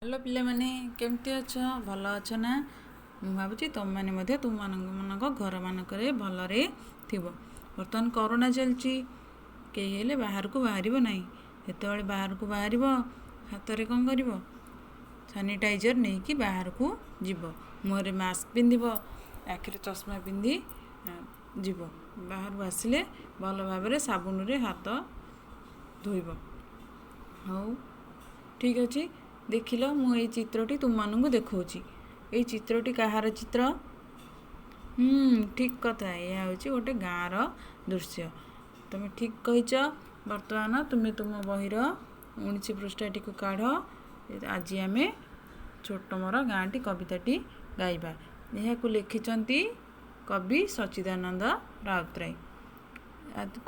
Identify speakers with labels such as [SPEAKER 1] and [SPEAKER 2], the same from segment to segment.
[SPEAKER 1] Hello ପିଲାମାନେ, କେମିତି ଅଛ? ଭଲ ଅଛ ନା? ମୁଁ ଭାବୁଛି ତୁମେମାନେ ମଧ୍ୟ ତୁମମାନଙ୍କ ଘରମାନଙ୍କରେ ଭଲରେ ଥିବ। ବର୍ତ୍ତମାନ କରୋନା ଚାଲିଛି, କେହି ହେଲେ ବାହାରକୁ ବାହାରିବ ନାହିଁ। ଯେତେବେଳେ ବାହାରକୁ ବାହାରିବ, ହାତରେ କ'ଣ କରିବ? ସାନିଟାଇଜର୍ ନେଇକି ବାହାରକୁ ଯିବ। ମୁହଁରେ ମାସ୍କ ପିନ୍ଧିବ, ଆଖିରେ ଚଷମା ପିନ୍ଧି ଯିବ। ବାହାରୁ ଆସିଲେ ଭଲ ଭାବରେ ସାବୁନରେ ହାତ ଧୋଇବ। ହଉ, ଠିକ୍ ଅଛି। ଦେଖିଲ, ମୁଁ ଏଇ ଚିତ୍ରଟି ତୁମମାନଙ୍କୁ ଦେଖାଉଛି। ଏଇ ଚିତ୍ରଟି କାହାର ଚିତ୍ର? ଠିକ୍ କଥା, ଏହା ହେଉଛି ଗୋଟେ ଗାଁର ଦୃଶ୍ୟ। ତୁମେ ଠିକ୍ କହିଛ। ବର୍ତ୍ତମାନ ତୁମେ ତୁମ ବହିର 19 ପୃଷ୍ଠାଟିକୁ କାଢ଼। ଆଜି ଆମେ ଛୋଟ ମୋର ଗାଁଟି କବିତାଟି ଗାଇବା। ଏହାକୁ ଲେଖିଛନ୍ତି କବି ସଚ୍ଚିଦାନନ୍ଦ ରାଉତରାୟ।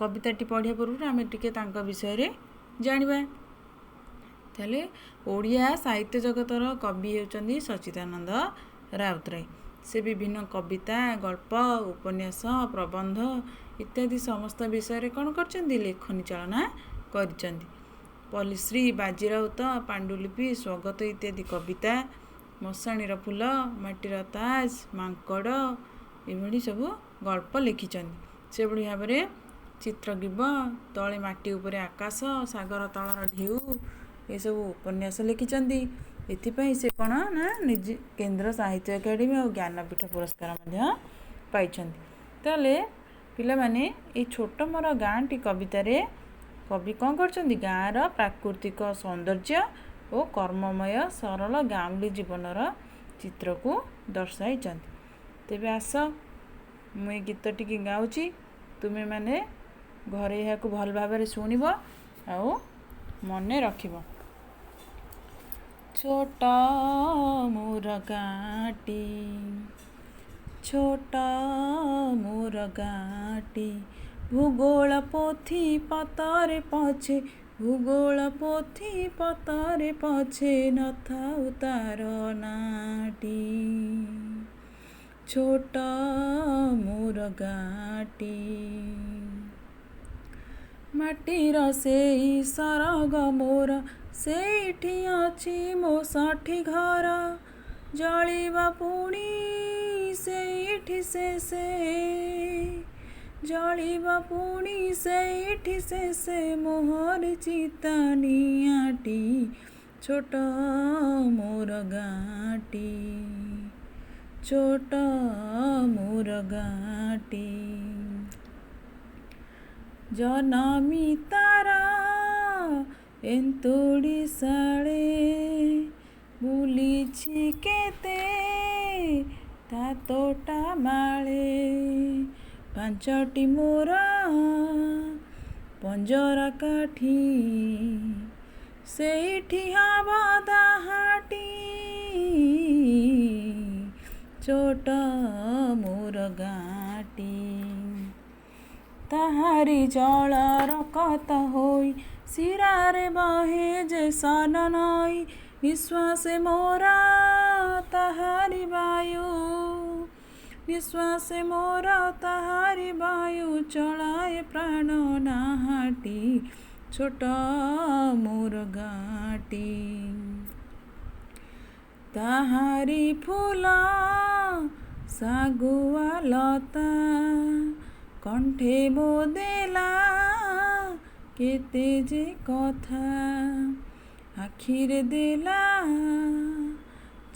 [SPEAKER 1] କବିତାଟି ପଢ଼ିବା ପୂର୍ବରୁ ଆମେ ଟିକେ ତାଙ୍କ ବିଷୟରେ ଜାଣିବା। ତାହେଲେ ଓଡ଼ିଆ ସାହିତ୍ୟ ଜଗତର କବି ହେଉଛନ୍ତି ସଚ୍ଚିଦାନନ୍ଦ ରାଉତରାୟ। ସେ ବିଭିନ୍ନ କବିତା, ଗଳ୍ପ, ଉପନ୍ୟାସ, ପ୍ରବନ୍ଧ ଇତ୍ୟାଦି ସମସ୍ତ ବିଷୟରେ କ'ଣ କରିଛନ୍ତି? ଲେଖନୀ ଚାଳନା କରିଛନ୍ତି। ପଲ୍ଲୀଶ୍ରୀ, ବାଜିରାଉତ, ପାଣ୍ଡୁଲିପି, ସ୍ୱଗତ ଇତ୍ୟାଦି କବିତା, ମଶାଣିର ଫୁଲ, ମାଟିର ତାଜ, ମାଙ୍କଡ଼ ଏଭଳି ସବୁ ଗଳ୍ପ ଲେଖିଛନ୍ତି। ସେଭଳି ଭାବରେ ଚିତ୍ରଗ୍ରୀବ, ତଳେ ମାଟି ଉପରେ ଆକାଶ, ସାଗର ତଳର ଢେଉ ଏସବୁ ଉପନ୍ୟାସ ଲେଖିଛନ୍ତି। ଏଥିପାଇଁ ସେ କ'ଣ ନା ନିଜେ କେନ୍ଦ୍ର ସାହିତ୍ୟ ଏକାଡେମୀ ଆଉ ଜ୍ଞାନପୀଠ ପୁରସ୍କାର ମଧ୍ୟ ପାଇଛନ୍ତି। ତାହେଲେ ପିଲାମାନେ, ଏଇ ଛୋଟ ମୋର ଗାଁଟି କବିତାରେ କବି କ'ଣ କରିଛନ୍ତି? ଗାଁର ପ୍ରାକୃତିକ ସୌନ୍ଦର୍ଯ୍ୟ ଓ କର୍ମମୟ ସରଳ ଗାଉଁଲି ଜୀବନର ଚିତ୍ରକୁ ଦର୍ଶାଇଛନ୍ତି। ତେବେ ଆସ, ମୁଁ ଏ ଗୀତଟିକି ଗାଉଛି, ତୁମେମାନେ ଘରେ ଏହାକୁ ଭଲ ଭାବରେ ଶୁଣିବ ଆଉ ମନେ ରଖିବ। ଛୋଟ ମୋର ଗାଁଟି, ଛୋଟ ମୋର ଗାଁଟି, ଭୂଗୋଳ ପୋଥି ପତରେ ପଛେ, ଭୂଗୋଳ ପୋଥି ପତରେ ପଛେ ନଥାଉ ତାର ନାଁଟି। ଛୋଟ ମୋର ଗାଁଟି। ମାଟିର ସେଇ ସରଗ ମୋର, ସେଇଠି ଅଛି ମୋ ଷଠି ଘର, ଜଳିବ ପୁଣି ସେଇଠି ଶେଷେ, ଜଳିବ ପୁଣି ସେଇଠି ଶେଷେ ମୋହରି ଚିତା ନିଆଁଟି। ଛୋଟ ମୋର ଗାଁଟି, ଛୋଟ ମୋର ଗାଁଟି। ଜନମି ତାର ଏନ୍ତୁଡ଼ିଶାଳେ, ବୁଲିଛି କେତେ ତା ତୋଟା ମାଳେ, ପାଞ୍ଚଟି ମୋର ପଞ୍ଜରା କାଠି, ସେଇଠି ହବ ଦାହାଟି। ଛୋଟ ମୋର ଗାଁଟି। ତାହାରି ଜଳର କତ ହୋଇ ଶିରାରେ ବହେ ଯେ ସନ ନଈ, ନିଶ୍ୱାସେ ମୋର ତାହାରି ବାୟୁ, ନିଶ୍ୱାସେ ମୋର ତାହାରି ବାୟୁ, ଚଳାଏ ପ୍ରାଣ ନାହାଟି। ଛୋଟ ମୋର ଗାଁଟି। ତାହାରି ଫୁଲ ଶାଗୁଆ ଲତା କଣ୍ଠେ ମୋ ଦେଲା କେତେ ଯେ କଥା, ଆଖିରେ ଦେଲା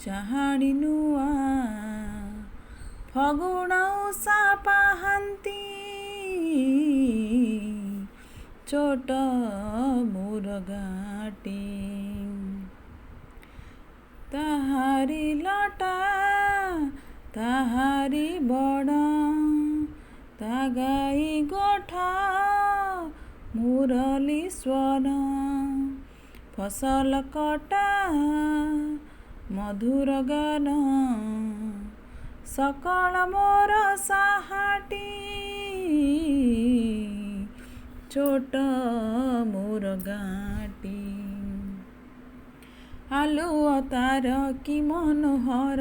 [SPEAKER 1] ଚାହାଣି ନୂଆ, ଫଗୁଣ ଉଷା ପାହାନ୍ତି। ଛୋଟ ମୋର ଗାଁଟି। ତାହାରି ଲଟା ତାହାରି ବଣ, ତା ଗାଈ ଗୋଠ ମୁରଲୀ ସ୍ୱନ, ଫସଲ କଟା ମଧୁର ଗାନ, ସକଳ ମୋର ସାହାଟି। ଛୋଟ ମୋର ଗାଁଟି। ଆଲୁଅ ତାର କି ମନୋହର,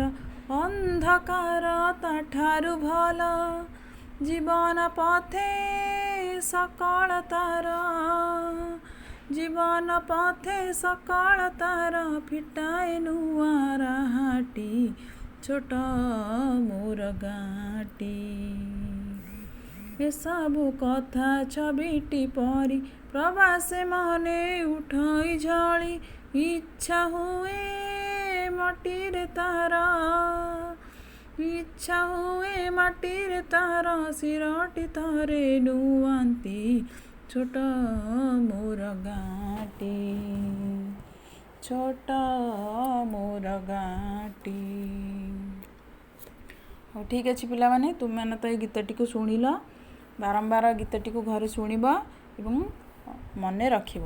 [SPEAKER 1] ଅନ୍ଧକାର ତାଠାରୁ ଭଲ, ଜୀବନ ପଥେ ସକଳ ତାର, ଜୀବନ ପଥେ ସକଳ ତାର ଫିଟାଏ ନୂଆ ରାହାଟି, ଛୋଟ ମୋର ଗାଁଟି। ଏସବୁ କଥା ଛବିଟି ପରି ପ୍ରବାସେ ମନେ ଉଠଇ ଝଳି। ଇଚ୍ଛା ହୁଏ ମାଟିରେ ତାର, ଇଚ୍ଛା ହୁଏ ମାଟିରେ ତାର ଶିରଟି ଥରେ ନୁଆନ୍ତି, ଛୋଟ ମୋର ଗାଁଟି, ଛୋଟ ମୋର ଗାଁଟି। ହଉ, ଠିକ୍ ଅଛି ପିଲାମାନେ, ତୁମେମାନେ ତ ଏଇ ଗୀତଟିକୁ ଶୁଣିଲ। ବାରମ୍ବାର ଗୀତଟିକୁ ଘରେ ଶୁଣିବ ଏବଂ ମନେ ରଖିବ।